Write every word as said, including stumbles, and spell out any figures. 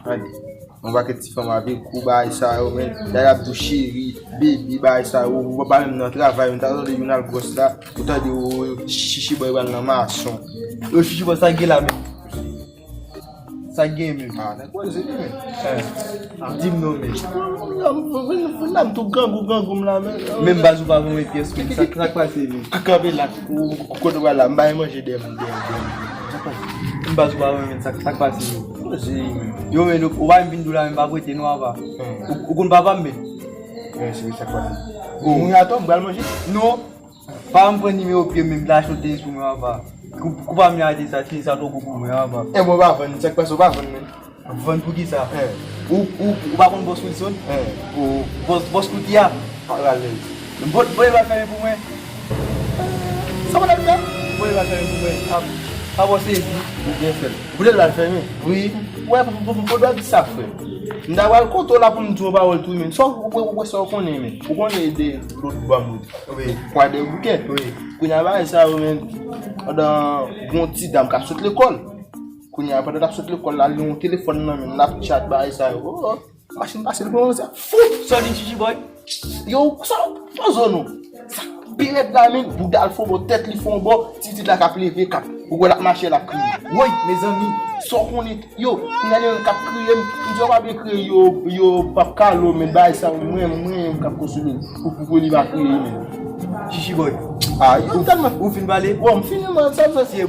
Gade, yon pakèt ti fanm avèk ou, bagay sa yo, men. Dayè ap di w cheri, baby, bagay sa yo. Ou pa menm nan travay, men ta tande youn al gwòs la. Ou tande w chichi bòy pral nan mason. Yo chichi bòy sa gen la menm. Sa gen menm. Ah, nèg koze li menm. Eh, di m non menm. Vin la, m tou grangou, grangou m la menm. Menm baz ou pa ban mwen pyès menm. Sa, sa k pase menm? Kanpe la, ou, ou kote w pral la, m bay manje dèm, dèm, dèm. M baz ou pa ban mwen, sa, sa k pase menm? Koze li menm. Yo, men, ou pa vin di w la menm, pa prete non, apa. Hmm. Ou, ou konn papa m menm? Men, se sa k pase. Ou moun atò, m pral manje? Non. Pa m pran nimewo pye m menm, la achte yon tenis pou mwen, apa. Kou, kou pa m la de sa, tenis sa twò gwo pou mwen, apa. E bon, pa vann, sa k pase, ou pa vann menm. Vann pou ki sa? Eh. Ou, ou, ou pa konn bòs Wilson? Eh. Ou, bòs, bòs Kouti a? Pa pral lè. Bò, bò, e pa fèmen pou mwen. Sa w ap fè? Bò, e pa fèmen pou mwen. A, a, bò, sezi. Ou byen fè l. Ou vle l al fèmen? Wi. Wè, pou, pou, pou, pou dwa di sa, frè. M ta pral kote w la pou m di w yon pawòl tou, men. Sa w, ou, ou, ou, sa w konnen, men. Ou konnen de lòt bò a m. Wi. Kwa de boukè. Wi. Kounye a bagay sa yo, men. Pandan gon ti dam k ap sot lekòl. Kounye a, pandan l ap sot lekòl la, li gen yon telefòn nan men l, l ap tchat, bagay sa yo. Oh, oh. Machin pase, li pran sa. Fout! Sa w di, Chichi Boy? Yo, sa, sa zòn ou? Sa pi rèd la, men, bouda l fè yon bò, tèt li fè yon bò, ti pitit la k ap leve, k ap, ou wè l ap mache, l ap kriye. Woy, mezanmi, sa w konnen, yo, kounye a, li menm k ap kriye, m, m di, yo pa byen kriye, yo, yo p ap kale w, men bagay sa, mwen, mwen, m k ap konsole l, pou, pou, pou li pa kriye, men. Chichi Boy. Ah, yo tèlman. Ou fin pale? Bon, m fini, mwen, sa, sa, se